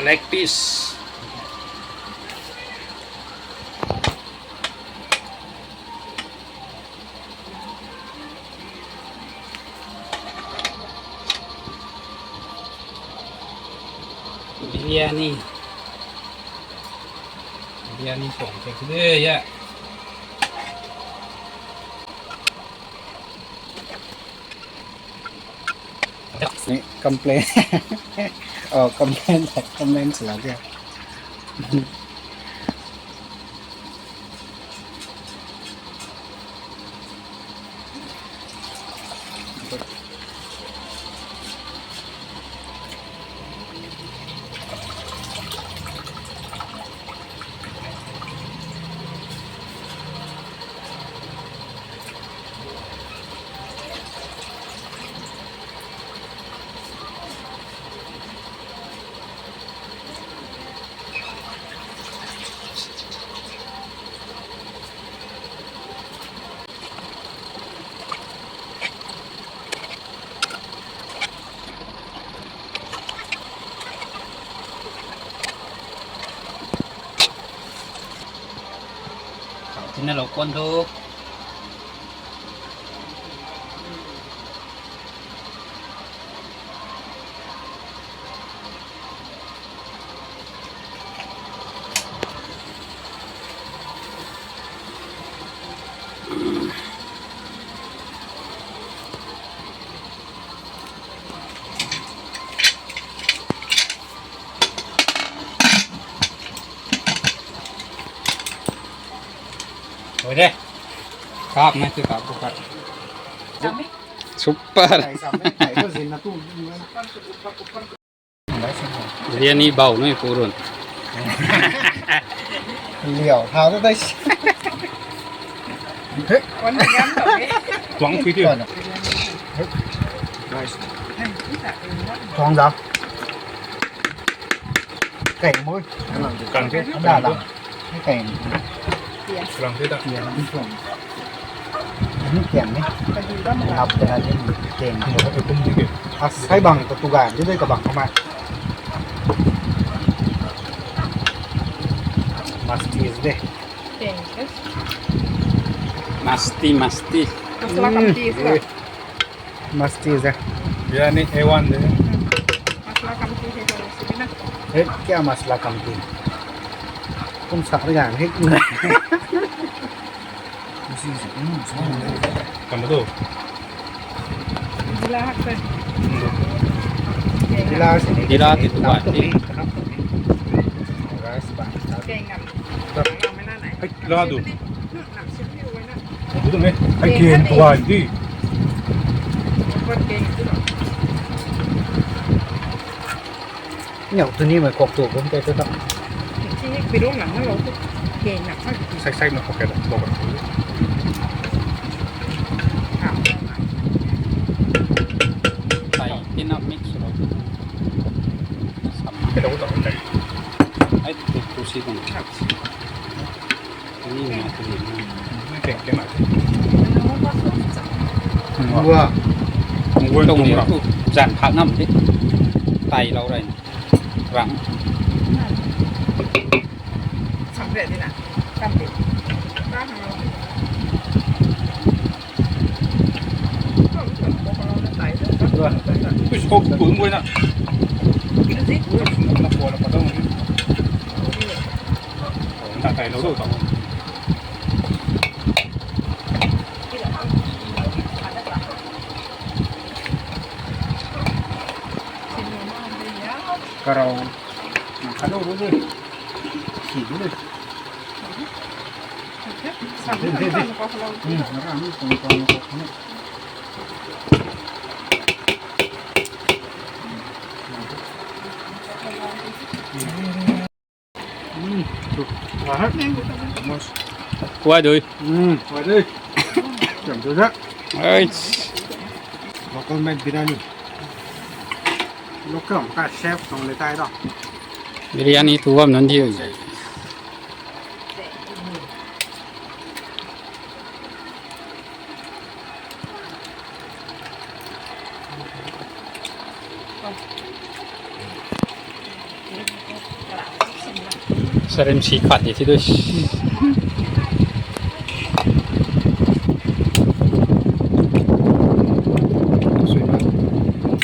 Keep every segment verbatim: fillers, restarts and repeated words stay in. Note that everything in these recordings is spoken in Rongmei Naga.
Leg piece. Biryani. Biryani song se de ya. Complain. Oh, complain, complain sila dia. Tina lo kon tu. Oi de. Kap na tu kap tu kap. Super. Biryani bau nui purun. Liau thau tu dai. Tuang pui tiu. Tuang da. Kai mui. Kan ke. Kan da. Hei keng. Rang the ta. Tian ni tuang. Ni tian ni. Lap ta ni keng. Mo ka tum di ke. Asai bang ta tu gan di de ka bang kamai. Masti is de. Keng ke. Masti, masti. Masala kamti is de. Masti is de. Biryani A one de. Masala kamti hai to sini na. Eh, kya masala kamti? Kum sa de gan hai. Kam tu. Jila hak se. Jila se. Jila ti tu ba ti. Rice ba. Keng ngam. Ngam na nai. Hai, la du. Kum tu me. Hai, keng tuan di. Niau tu ni mei kok tu kum te tu ta. Chi ni pidong lang na lo tu. Keng na. Sai sai na kok ke lo. Kok ke. Sai tina mix lo tu. Sam. Ke lo tu. Ai tu tu si kong. Ni ma tu ni. Ni keng keng ma. Ngua. Ngua tong ni tu zan phak ngam the. Tai lo rai. Rang. Sam re di na. Kam di. Rang lo. Ui, smoke tu ngui na. Ui, smoke na kuala pa dong. Na tai lo do ta. Karau. Nang khat lou ru de. Si ru de. Sam de, de, de. Hmm, nang ram ni kung kung kung. Hmm. Kuai dui. Hmm, kuai dui. Cham tu da. Ai. Local made biryani. Local ka chef tong le tai da. Biryani tu bam nan diu. Sarim si khat di thi dui.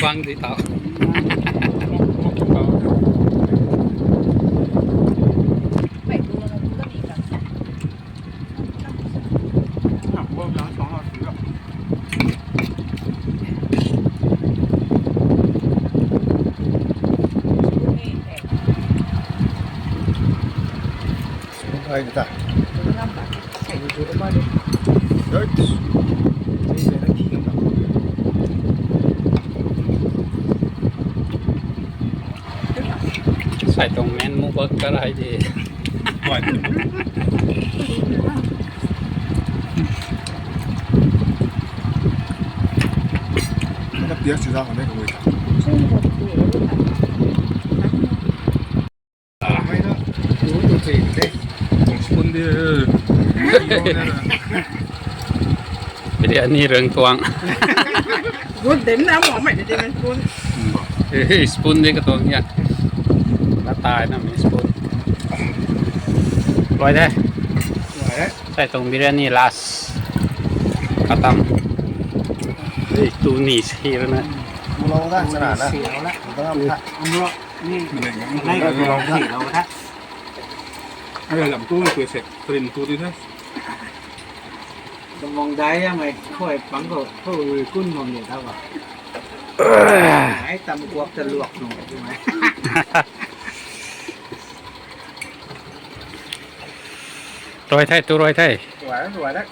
Bang di tau. Sai tuang main mukbang kar ai di. Mana pias chuda hone ko ta. Mai na. Tu tu che de. Tuang spoon de. Biryani rang tuang. Good dem na mo mai de spoon. Eh, spoon de ka tuang ya. La tai na mi spoon. Loi de. Loi de. Sai tuang biryani last. Khatam. Eh, tu ni si rana. Mulou da sana na. Mulou da. Mulou da. Ni. Mulou da. Mulou da. Ai lam tu ni kwe se. Trin tu di na. Kamang dai ya mai khoi pang ko khou rui kun bam ni ta ba. Ai tam guak ta luak nung tu mai. Rui thei, tu rui thei. Rui, rui da.